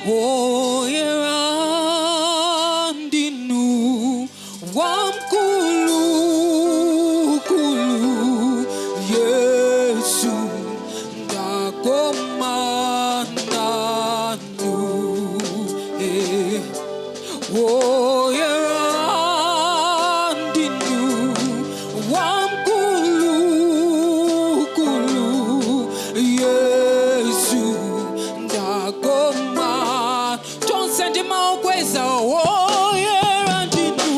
Woyera ndinu, wamkulukulu, Yesu, ndakoma nanu. Eh. Woyera ndinu, wamkulukulu, Yesu, ndakoma. Tonse ndimaokweza, woyera ndinu,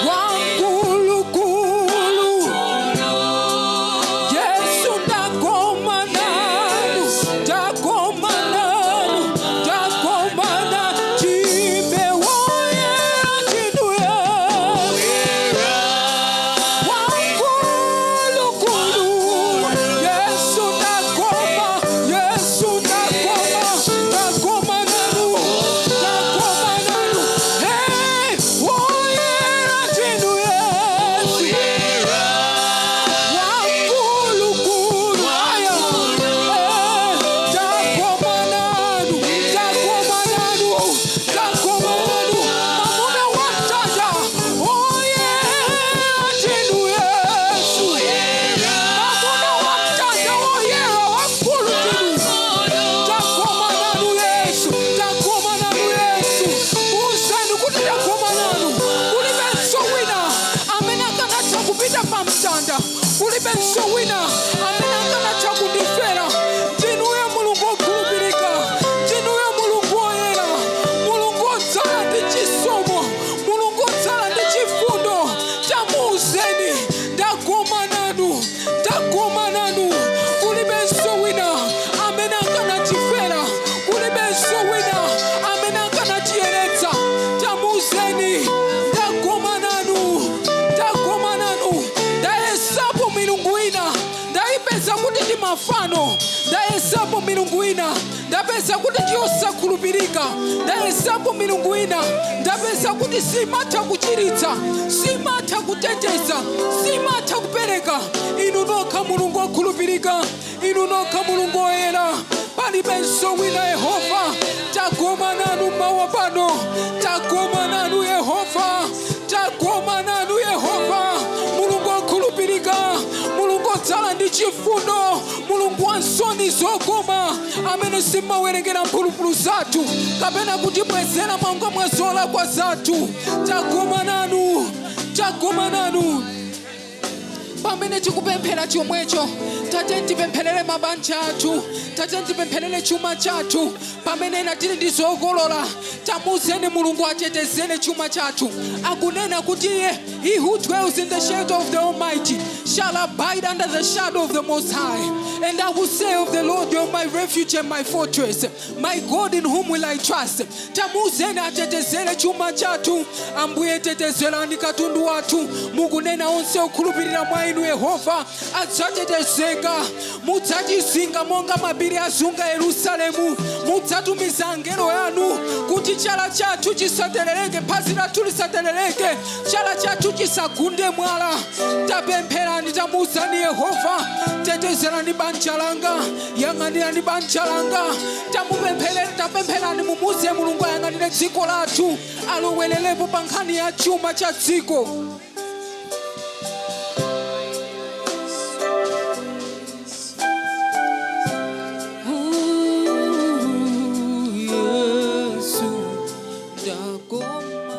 wamkulukulu, Yesu, ndakoma nanu, ndakoma nanu, ndakoma nanu. Chimbe, woyera ndinu, Yesu, wamkulukulu, Yesu, ndakoma, Yesu, ndakoma, ndakoma nanu, ndakoma nanu. Hey, woyera ndinu, Yesu, wamkulukulu, aya, eh, ndakoma nanu, ndakoma nanu, ndakoma nanu. Mamuna wamtanda, woyera ndinu, Yesu, mamuna wamtanda, woyera, wamkulu ndinu. Ndakoma nanu, Yesu, ndakoma nanu, Yesu. Uzeni kuti ndakoma nanu. Kulibenso wina amene akanatha kupita pa mtanda, kulibenso wina amene akanatha kundifera. Ndinuyo Mulungu wokhulupirika, ndinuyo Mulungu woyera, Mulungu wodzala ndi chisomo, Mulungu wodzala ndi chifundo. Tamuuzeni, ndakoma nanu, ndakoma nanu. Kulibenso wina amene akanatifera, kulibenso wina amene akanatiyeretsa. Tamuuzeni, ndakoma nanu, ndakoma nanu. Ndayesapo milungu ina, ndayipeza kuti ndi mafano. Ndayesapo milungu ina, ndapeza kuti ndiyosakhulupirika. Ndayesapo milungu ina, ndapeza kuti simatha kuchiritsa, simatha kuteteza, simatha kupereka. Inu nokha Mulungu wokhulupirika, inu nokha Mulungu woyera, palibenso wina. Yehova, tagoma nanu mawa pano, tagoma nanu, Yehova, tagoma nanu, Yehova, Mulungu wokhulupirika, Mulungu wodzala ndi chifundo, Mulungu wa nsoni zokoma, amene simmawerengera mphulupulu zathu kapena kutibwezera monga mwa zolakwa zathu. Tagoma nanu, tagoma nanu. Pamene tikupemphera chomwecho, tate, tipempherere mabanja athu, tate, tipempherere chuma chathu. Pamene ena tili ndi zokolola, tamuzeni Mulungu atetezere chuma chathu. Akunena kuti iye, "He who dwells in the shelter of the Almighty shall abide under the shadow of the Most High. And I will say of the Lord, 'You are my refuge and my fortress, my God, in whom will I trust.'" Tamuzeni atetezere chuma chathu. Ambuye, tetezerani katundu wathu. Mukunena, onse okhulupirira mwa inu Yehova adzatetezeka. Mudzatizinga monga mapiri azinga Yerusalemu. Mudzatumiza angelo yanu kuti chala chathu chisaterereke, phazi lathu lisaterereke, chala chathu chisagunde mwala. Tapempherani, tamuuzani Yehova, tetezerani banja langa, yang'anirani banja langa. Tamupemphereni, tapempherani, mumuze Mulungu ayang'anire dziko lathu, alowererepo pa nkhani ya chuma cha dziko. Ooh, Yesu, ndakoma.